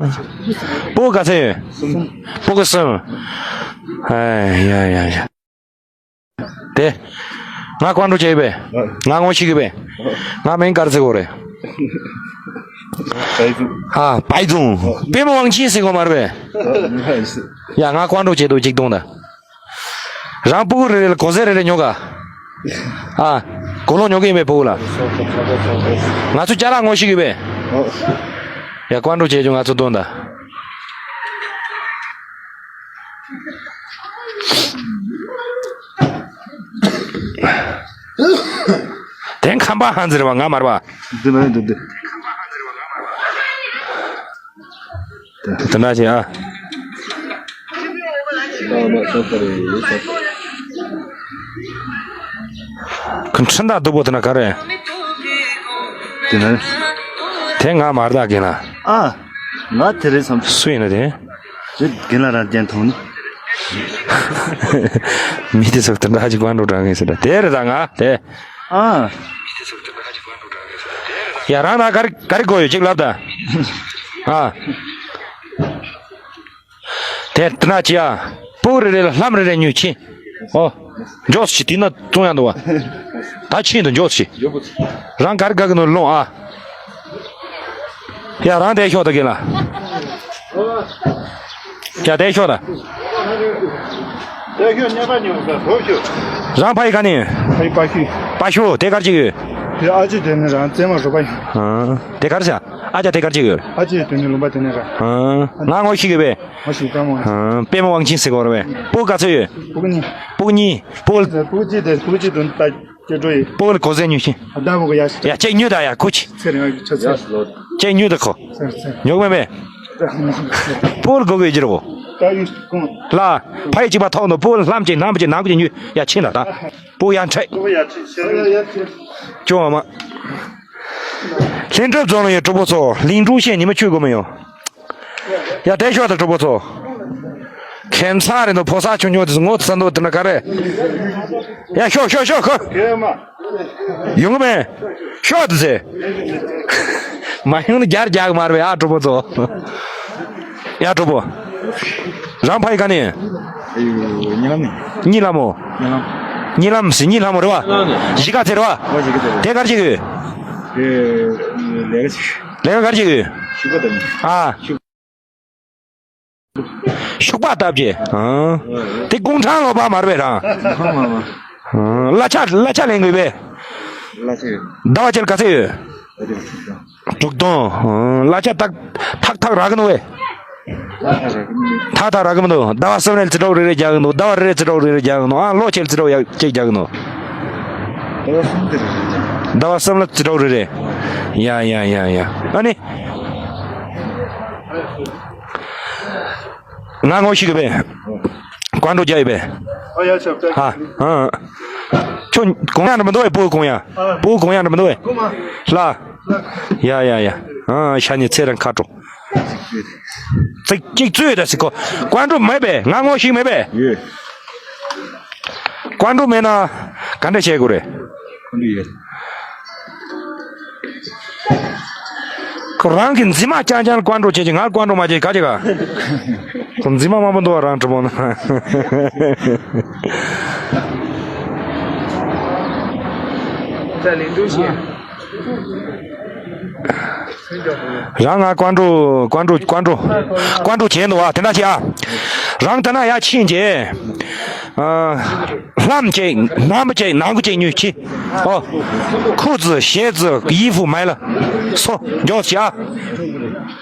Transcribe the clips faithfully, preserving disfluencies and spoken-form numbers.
སྤུ་གུ་ག་ཚད་ཡོད། སྤུ་གུ་གསུམ། ཨེ་ཡ་ཡ་ཡ། དེ། ང་ཀོང་ཀྲོའུ་བྱས་པས། ང་ངོ་ཤེས་ཀྱི་པས། ང་མིང་ག་རེ་ཟེར་གོ་རེད། ཨ་པའི་ཙུང་། པད་མ་དབང་ཆེན་ཟེར་གོ་མ་རེད་པས། ཡ་ང་ཀོང་ཀྲོའུ་བྱས་འདུག་གཅིག་སྟོང་དང་། རང་སྤུ་གུ་རེ་རེ་ལ་གོང་ཚད་རེ་རེ་ཉོ་ག་ཨ། གོ་ལོང་ཉོ་གི་ཡིན་པས་སྤུ་གུ་ལ། ང་ཚོ་ཅ་ལག་ངོ་ཤེས་ཀྱི་པས། ཡ་ཀོང་ཀྲོའུ་བྱས་བྱུང་ང་ཚོ་སྟོན་ད། དེ་ཁམས་པ་ཧང་ཟེར་བ་ང་མར་བ། འདི་མ་འདི་འདི། དེ་འདྲ་བྱེད་ཨ། ཁོ་ཁྲིན་ཏ་སྡུག་པོ་དེ་ན་ག་རེ། དེ་ན། དེ་ང་མར་ད་གིན་ལ། ཨ། ང་དེ་རེད་བསམ། སུ་ཡིན་ན་དེ། དེ་རྒན་ལགས་རང་རྒྱན་མཐོང་ནི། མི་དེ་ཚོ་དེ་འདྲ་ཅིག་ཀོང་ཀྲོའུ་དྲག་ངེས་ཟེར་འདྲ་དེ་རེད་ད་ང་དེ། ཨ། ཡ་རང་ན་ག་རེ་ག་རེ་དགོས་ཡོད་ཅིག་ལབ་ད། ཨ། དེ་དེ་ན་ཅི་ཡ། སྤུ་གུ་རེ་རེ་ལ་ལྷམ་རེ་རེ་ཉོས་ཕྱིན། ཨོ། མགྱོགས་སུ་ཕྱིན་དེ་ན་བཙོང་ཡ་འདུག་བ། ད་ཕྱིན་དུ་མགྱོགས་སུ་ཕྱིན། རང་ག་རེ་དགའ་གི་ནོ་ལོང་ཨ། ཡ་རང་དེ་ཤོག་ད་གིན་ལ། ཡ་དེ་ཤོག་ད། དེ་ཤོག་གནས་པ་ཉོ་ས་དོ་ཤོག་རང་ཕ་ཡི་ག་ནས། ཕ་ཡི་པ་ཤུ། པ་ཤུ་དེ་གར་ཅིག་ཡོད། དེ་ཨ་ཅེ་དེ་ནི་རང་བཙན་མ་རུ་པ་ཡིན། ཨ། དེ་གར་ཤ། ཨ་ཅག་དེ་གར་ཅིག་ཡོད། ཨ་ཅེ་དེ་ནི་ལུང་པ་དེ་ནས་ར། ཨ། ང་ངོ་ཤེས་གི་བས། ང་ཤེས་ཀ་མོ། ཨ། པད་མ་དབང་ཆེན་ཟེར་གོ་ར་བས། སྤུ་གུ་ག་ཚོད་ཡོད། སྤུ་གུ་གཉིས། སྤུ་གུ་གཉིས། སྤུ་གུ། སྤུ་གུ་གཅིག་དེ་སྤུ་གུ་གཅིག་དུ་ད་སྐྱེ་འགྲོ་ཡིན། སྤུ་གུ་ལ་གོ་ཚད་ཉོས་ཤིང་། ཨ་ད་སྤུ་གུ་ཡ་ཤི། ཡ་ཅེ་ཉོས་ད་ཡ་ཁུ་ཆི། ཚེ་རིང་ཡ་ཆ་ཚེ། ཅེ་ཉོས་ད་ཁོ། ཚེ་ཚེ། ཉོ་གི་མེད་པས། སྤུ་གུ་ལ་གོ་གི་ཡོད་ཀྱི་རེད་གོ། ད་ཡུ་ཁོང་། ལ། ཕ་ཡི་གཅིག་པ་ཐོག་ནོ་སྤུ་གུ་ལ་ལྷམ་གཅིག་ནང་པ་གཅིག་ནང་པ་གཅིག་ཉོས་ཡ་ཕྱིན་ད་ད། སྤུ་གུ་ཡ་འཕྲད། སྤུ་གུ་ཡ་འཕྲད་ཤེས་རེད། ཅོ་མ། ལྷུན་གྲུབ་རྫོང་ལ་ཡོད་གྲོགས་པོ་ཚོ། ལིང་ཀྲུའུ་ཤན་ཉི་མ་ཆུ་དགོས་མི་ཡོང་། ཡ་དེ་ཤོག་དང་གྲོགས་པོ་ཚོ། ཁྱད་མཚར་རེད་འདུག་ཕོ་གསར་ཆུང་ཆུང་དེ་ཚོ་ངོ་ཚ་འདུག་དེ་ན་ག་རེ། ཡ་ཤོག་ཤོག་ཤོག་ཁོ། ཡོང་གི་མེད། ཤོག་དེ་ཚེ། མ་ཡོང་ན་རྒྱར་རྒྱག་མ་རེད་ཨ་གྲོགས་པོ་ཚོ། ཡ་གྲོགས་པོ། རང་ཕ་ཡི་ག་ནས། ཨ་ཡུ་གཉིད་ལམ་ནས། གཉིད་ལམ་མོ། གཉིད་ལམ། གཉིད་ལམ་ཟེར་གཉིད་ལམ་མོ་རེད་བ། གཉིད་ལམ་ནས། གཞིས་ཀ་ཚེ་རེད་བ། ཨོ་གཞིས་ཀ་ཚེ་རེད། དེ་གར་ཅིག་ཡོད། དེ་ལས་ཀ་ཅིག་ལས་ཀ་གར་ཅིག་ཡོད། ཤུག་པ་བཏབ་ནས། ཨ། ཤུག་ཤུག་པ་བཏབ་ཅེ། ཨ། དེ་ཀུང་ཁྲང་ལོ་པ་མ་རེད་པས་རང་། ཀུང་ཁྲང་མ་མ། ཨ། གླ་ཆ་གླ་ཆ་ལེན་དགོས་པས། གླ་ཆ་ཡོད། ཟླ་བ་གཅིག་ལ་ག་ཚད་ཡོད། ཟླ་བ་གཅིག་ལ་དྲུག་སྟོང་། དྲུག་སྟོང་། ཨ། གླ་ཆ་ཏག་ཏག་ཏག་རག་གི་འདུག་བས། ཏག་ཏག་རག་གི་མི་འདུག་ཟླ་བ་གསུམ་རེ་ལ་རྩིས་ཐོ་རེ་རེ་རྒྱག་གི་འདུག་ཟླ་བ་རེ་རེ་རྩིས་ཐོ་རེ་རེ་རྒྱག་གི་འདུག་ཨ་ལོ་གཅིག་ལ་རྩིས་ཐོ་ཡག་གཅིག་རྒྱག་གི་འདུག་ཟླ་བ་གསུམ་ལ་རྩིས་ཐོ་རེ་རེ། ཡ་ཡ་ཡ་ཡ། ཨ་ནི། ང་ངོ་ཤེས་གི་བས། ཀོང་ཀྲོའུ་རྒྱག་ཡོད་པས། ཨ་ཡ་ཆབ་ཧ། ཨ། ཁྱོད་གོང་ཡ་འདྲ་མི་འདུག་བས་སྤུ་གུ་གོང་ཡ། སྤུ་གུ་གོང་ཡ་འདྲ་མི་འདུག་བས། ལ། ཡ་ཡ་ཡ། ཨ་ཤ་ཉེ་ཚེ་རང་ཁ་དྲོ། ཚིག་གཅིག་བཙུད་ད་སི་ཁོ། ཀོང་ཀྲོའུ་མེད་པས་ང་ངོ་ཤེས་མེད་པས། ཡོད། ཀོང་ཀྲོའུ་མེད་ན་ག་འདྲ་བྱེད་དགོས་རེད། ཀོང་ཀྲོའུ་ཡོད། ཁོ་རང་གི་མཛེས་མ་རྐྱང་རྐྱང་ཀོང་ཀྲོའུ་བྱེད་ཀྱི་ང་ཀོང་ཀྲོའུ་མ་བྱེད་ག་བྱེད་ག་ཁོ་མཛེས་མ་མང་པོ་འདུག་བ་རང་གྲུ་མོ་ན། ད་ལིང་ཀྲུའུ་ཤན། རང་ང་ཀོང་ཀྲོའུ་ཀོང་ཀྲོའུ་ཀོང་ཀྲོའུ་ཀོང་ཀྲོའུ་བྱས་འདུག་བ་དེ་འདྲ་བྱེད་ཨ། རང་དེ་ན་ཡ་ཕྱིན་རྗེས། ཨ། ལྷམ་གཅིག་ནང་པ་གཅིག་ནང་པ་གཅིག་ཉོས་ཕྱིན། ཨོ། ཁུ་ཙི་ཞེ་ཙི་ཡི་ཧྥུ་མེད་ལ། སོ། མགྱོགས་ཤིག་ཨ།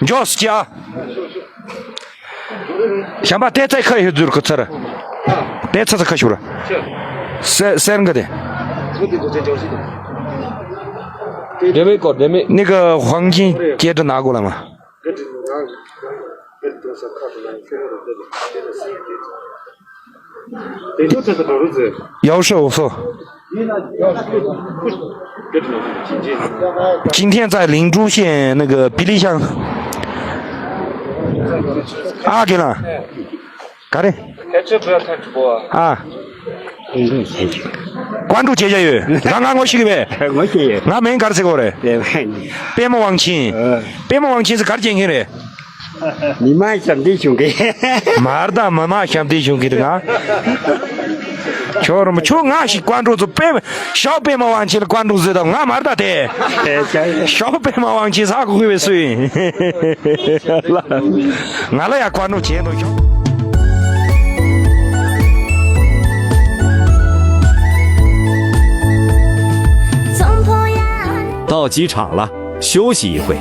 མགྱོགས་ཤིག་ཨ། ཞམ་པ་ཏེ་ཚེ་ཁ་ཡོད་ཟུར་ཁུ་ཚར། ཏེ་ཚེ་ཚེ་ཁ་ཤུ་ར། སེ་སེར་འགའ་དེ། 这边搞，这边。那个黄金戒指拿过来嘛。 要是我说，今天在灵珠县那个比例乡，啊，给了，嘎嘞，开车不要看直播啊。啊，关注节节有，刚刚我去呗，我去，俺们干这个嘞，对，对，པད་མ་དབང་ཆེན། ཨ། པད་མ་དབང་ཆེན་ཟེར་གར་ཅན་ཁེ་རེད། མི་མང་ཞབས་འདེགས་ཞུ་གི། མར་དང་མི་མང་ཞབས་འདེགས་ཞུ་གི་རེད་ང་། ཁྱོད་རང་ཁྱོད་ང་ཞིག་བཀའ་འགྲོ་ཚོ་པད་ཞའོ་པད་མ་དབང་ཆེན་ལ་བཀའ་འགྲོ་བཟོས་དང་ང་མར་ད་དེ། ཞའོ་པད་མ་དབང་ཆེན་ས་གོ་གི་བས་སུ་ཡིན། ང་ལ་ཡ་བཀའ་འགྲོ་བྱས་འདུག་ཞོག到机场了，休息一会。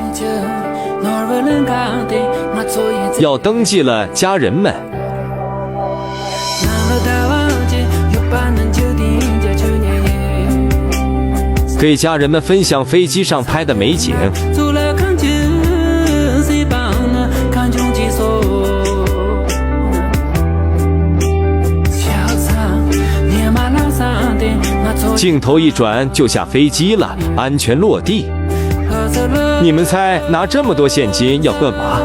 要登记了，家人们。给家人们分享飞机上拍的美景。 镜头一转，就下飞机了，安全落地。你们猜，拿这么多现金要干嘛？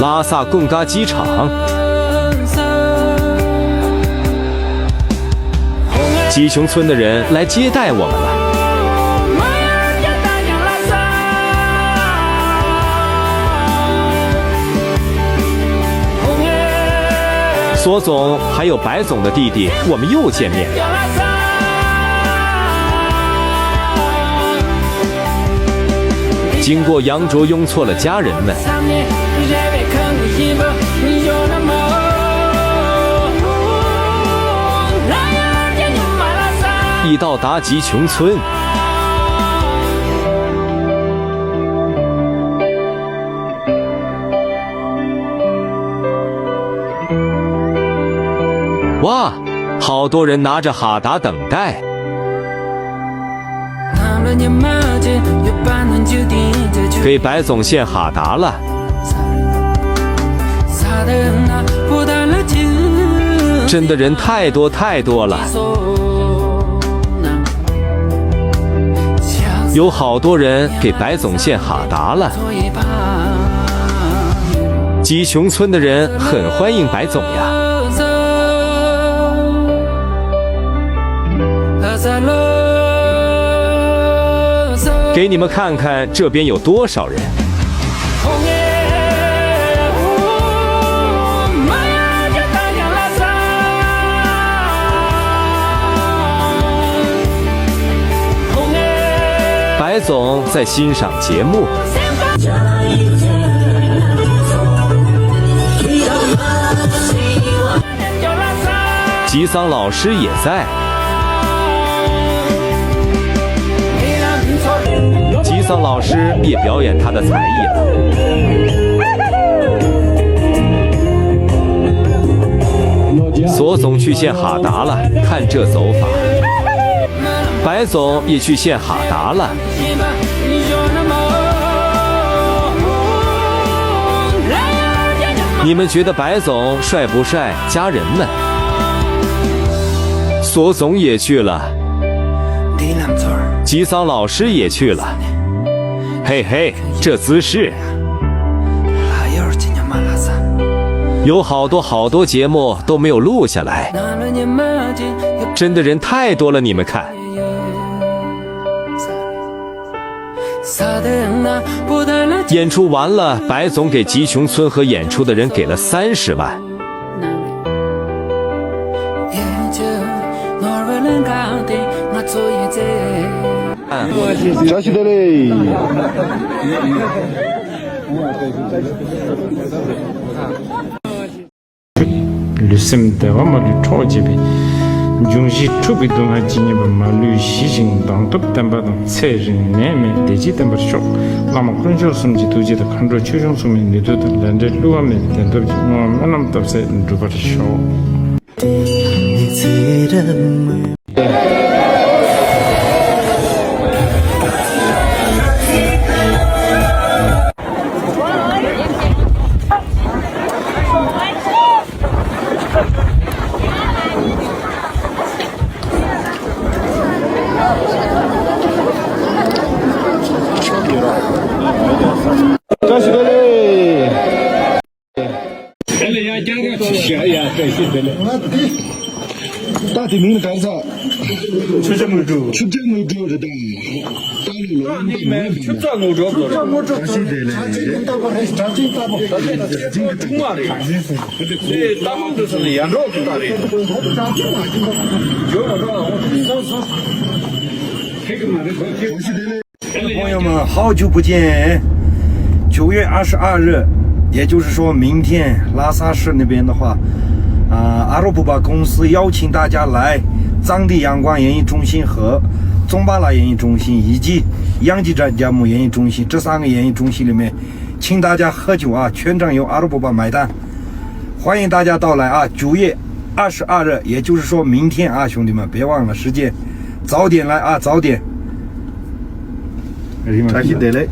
拉萨贡嘎机场。 吉雄村的人来接待我们了。索总还有白总的弟弟，我们又见面了。经过羊卓雍措的家人们， 已到达吉穷村。哇，好多人拿着哈达等待。 给白总献哈达了。真的人太多太多了。有好多人给白总献哈达了。 吉穷村的人很欢迎白总呀。给你们看看这边有多少人。 白总在欣赏节目。吉桑老师也在。吉桑老师也表演他的才艺了。索总去献哈达了，看这走法。 白总也去献哈达了。你们觉得白总帅不帅，家人们？索总也去了，吉桑老师也去了。嘿嘿，这姿势。有好多好多节目都没有录下来。 真的人太多了，你们看。演出完了，白总给吉穷村和演出的人给了三十万。ལུས་སེམས་བདེ་བ་མ་ལུས་འཕྲོག་བྱེད་པའི། འབྱུང་བཞི་འཁྲུགས་པའི་སྡུག་བསྔལ་ཇི་སྙེད་པ། མ་ལུས་ཞི་ཞིང་གདེང་སྟོབས་ལྡན་པ་དང་། ཚེ་རིང་ནད་མེད་བདེ་སྐྱིད་ལྡན་པར་ཤོག་བླ་མ་དཀོན་མཆོག་གསུམ་གྱི་ཐུགས་རྗེ་དང་། མཁའ་འགྲོ་ཆོས་སྐྱོང་སྲུང་མའི་ནུས་སྟོབས་དང་། ལས་འབྲས་བསླུ་བ་མེད་པའི་བདེན་སྟོབས་ཀྱིས། བསྔོ་བ་སྨོན་ལམ་བཏབ་ཚད་འགྲུབ་པར་ཤོག་བཀྲ་ཤིས་བདེ་ལེགས། དེ་ལ་ཡང་བསྐྱར་རོགས་ཞུ། ཡ་བཀྲ་ཤིས་བདེ་ལེགས། ད་དེ་མིང་ལ་ག་རེ་ཟེར། ཆུ་བྱ་དངོས་གྲུབ། ཆུ་བྱ་དངོས་གྲུབ་རེད་ད། ཆུ་ཚ་ནོར་འགྲོ་དགོས་རེད། བཀྲ་ཤིས་བདེ་ལེགས། ད་ལྟ་ཆུང་མ་རེད། དེ་ལྟ་མང་དུ་སོང་ནས་ཡར་འགྲོ་དགོས་ད་རེད། འགྱོ་མ་འགྲོ་ཨ་འོང་དུ་སོང་སོང་། ཁྱེད་ཀྱི་མ་རེད་ཁོ་ཁྱེད། 朋友们，好久不见。九月二十二日，也就是说明天，拉萨市那边的话，啊，阿罗布巴公司邀请大家来藏地阳光演艺中心和宗巴拉演艺中心以及央吉扎加木演艺中心这三个演艺中心里面，请大家喝酒啊，全程由阿罗布巴买单。欢迎大家到来啊！九月二十二日，也就是说明天啊，兄弟们，别忘了时间，早点来啊，早点。 བཀྲ་ཤིས་བདེ་ལེགས།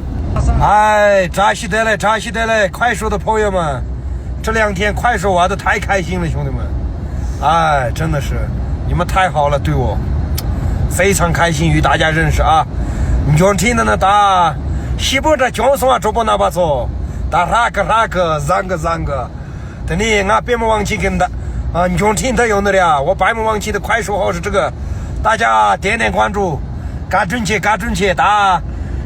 哎，扎西德勒，扎西德勒，快手的朋友们，这两天快手玩的太开心了，兄弟们。哎，真的是，你们太好了，对我非常开心与大家认识啊。འབྱོར་འཕྲིན་ནི་ད་ཤི་པོ་འདྲ་བྱུང་སོང་བ་གྲོགས་པོ་རྣམ་པ་ཚོ། ད་རག་གི་རག་གི་བཟང་གི་བཟང་གི། དེ་ནས་ང་པད་མ་དབང་ཆེན་གྱི་འདི་ཨ་འབྱོར་འཕྲིན་འདི་ཡོད་ནི་རེད་ཨ། འོ་པད་མ་དབང་ཆེན་འདི་ཁོའི་ཧྲོ་ཧོ་ཧྲི་ཀྲི་གི། ད་ཅག་དེ་ནས་ཀོན་ཀྲུ། བཀའ་དྲིན་ཆེ་བཀའ་དྲིན་ཆེ་ད།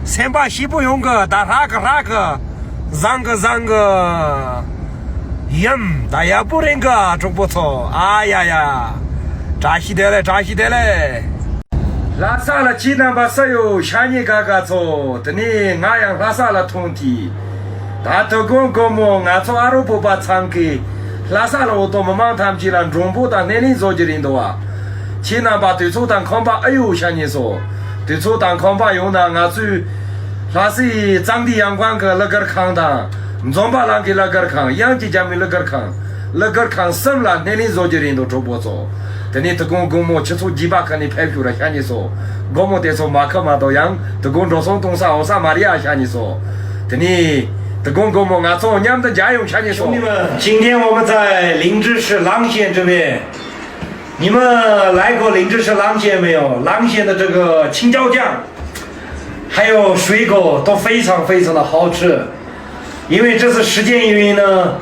སེམས་པ་སྐྱིད་པོ་ཡོང་གི་ད་རག་གི་རག་གི། བཟང་གི་བཟང་གི། ཡམ་ད་ཡག་པོ་རེད་གི་གྲོགས་པོ་ཚོ། ཨ་ཡ་ཡ། བཀྲ་ཤིས་བདེ་ལེགས་བཀྲ་ཤིས་བདེ་ལེགས། ལྷ་ས་ལ་ཁྱེད་རྣམ་པ་སུ་ཡོད་ཤ་ཉེ་དགའ་དགའ་ཚོ། དེ་ནས་ང་ཡང་ལྷ་ས་ལ་ཐོན་ཏེ། ད་དོ་དགོང་དགོང་མོ་ང་ཚོ་ཨ་རོ་བོད་པ་ཚང་གིས་ལྷ་ས་ལ་འོ་དོ་མི་མང་ཐམས་ཅད་ལ་མགྲོན་པོ་དང་སྣེ་ལེན་བཟོ་རྒྱུ་རེད་འདུག་བ། ཁྱེད་རྣམ་པ་དུས་ཚོད་དང་ཁོམ་པ་ཨེ་ཡོད་ཤ་ཉེ་ཚོ། དུས་ཚོད་དང་ཁོམ་པ་ཡོང་ན་ང་ཚོས་ལྷ་སའི་གཙང་སྡེ་ཡང་ཀོན་གྱི་གླུ་གར་ཁང་དང་། འཛོམས་པ་གླིང་གི་གླུ་གར་ཁང་། གཡང་སྐྱིད་རྒྱ་མོའི་གླུ་གར་ཁང་། གླུ་གར་ཁང་གསུམ་ལ་སྣེ་ལེན་བཟོ་རྒྱུ་རེད་འདུག་གྲོགས་པོ་ཚོ། དེ་ནས་དོ་དགོང་དགོང་མོ་ཆུ་ཚོད་བརྒྱད་པ་ཁ་ནས་ཕེབས་ཤོག་ར་ཤ་ཉེ་ཚོ། དགོང་མོ་དེ་ཚོ་མ་ཁ་མ་གཏོགས་ཡང་དོ་དགོང་འགྲོ་སོང་གཏོང་ས་འོང་ས་མ་རེད་ཨ་ཤ་ཉེ་ཚོ། དེ་ནས་དོ་དགོང་དགོང་མོ་ང་ཚོ་མཉམ་དུ་མཇལ་ཡོང་ཤ་ཉེ་ཚོ། 兄弟们，今天我们在灵芝市郎县这边 你们来过灵芝市郎县没有？郎县的这个青椒酱，还有水果都非常非常的好吃。因为这次时间原因呢，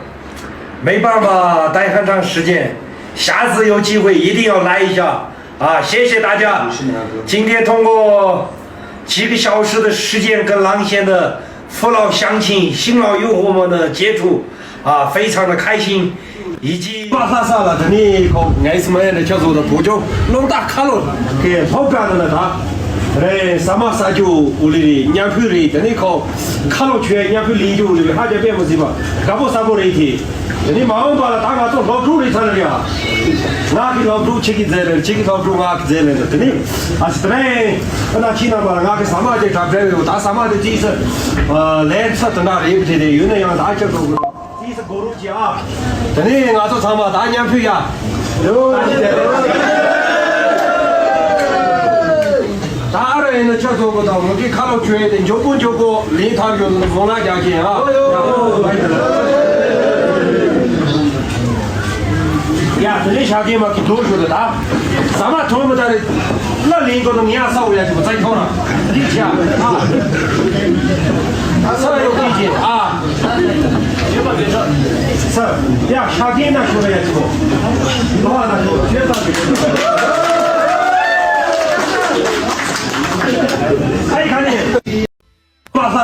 没办法待很长时间，下次有机会一定要来一下啊！谢谢大家。今天通过几个小时的时间跟郎县的父老乡亲、新老友好们的接触，啊，非常的开心。 ཡིད་ཀྱི་པ་ལྷ་ས་ལ་དེ་ནས་ཁོ་ངའི་སི་མ་ཡན་དེ་ཁྱོད་ཚོ་དང་བོད་ལྗོངས་རླུང་རྟ་ཁ་ལོ་གི་སློབ་གྲྭ་ནང་ལ་ད་རེད། ཟ་མ་ཟ་རྒྱུ་འུ་ལི་རེད། མཉམ་ཕུད་རེད། དེ་ནས་ཁོ་ཁ་ལོ་ཆོས་མཉམ་ཕུད་ལེན་རྒྱུ་འུ་ལི་རེད། ཧ་ཅང་དཔེ་མི་སྲིད་པ་དགའ་པོ་ས་པོ་རེད་དེ། དེ་ནས་མ་འོངས་པ་ལ་ད་ང་ཚོ་སློབ་ཕྲུག་རེད་ཚར་རེད་ཨ། ང་གི་སློབ་ཕྲུག་ཁྱེད་ཀྱི་མཛད་རེད། ཁྱེད་ཀྱི་སློབ་ཕྲུག་ང་གི་མཛད་རེད། དེ་ནས་ཨ་སི་ཏི་རེད། ཨ་ན་ཁྱེད་རྣམ་པ་ལ་ང་གི་ཟ་མ་ཅིག་གྲབས་རེད་ཡོད། ད་ཟ་མ་དེ་ཅིག་སི་ལན་ཚ་དེ་འདྲ་རེད་དེ་རེད། ཡོད་ན་ཡང་ད་ཁྱེད་ཚོ་གི། དེ་ཚོ་གོ་རོགས་གྱིས་ཨ། དེ་ནས་ང་ཚོ་ཚང་མ་ད་མཉམ་ཕུད་ཡ། ད་ཨ་ར་ཡིན་ན་ཆ་ཚོགས་པ་དང་ངོ་དེ་ཁ་ལོ་ཆོས་ཡིན་ཏེ་མགྱོགས་པོ་མགྱོགས་པོ་ལེན་ཐག་ཡོད་ནོ་མོ་ལ་རྒྱག་གྱིན་ཨ། ཡ་དེ་ནས་ཤ་གན་མ་གི་དོ་ཞུ་ད་ད། ཟ་མ་ཐོན་མི་ད་རེད། ལ་ལིང་གོ་ནང་ཡ་ས་འོ་ཡ་ཅིག་པ་ཙན་ཐོང་ར། རིག་ཆ། ཨ། ས་ཡོ་ཀི་ཅི། ཨ། ས། ཡ་ཤ་གི་ན་ཤོ་ར་ཡ་ཅིག་པོ། ལོ་ཨ་ན་ཤོ་ཆེ་ས་གི། ཨའི་ཁ་ནི། པ་ལྷ་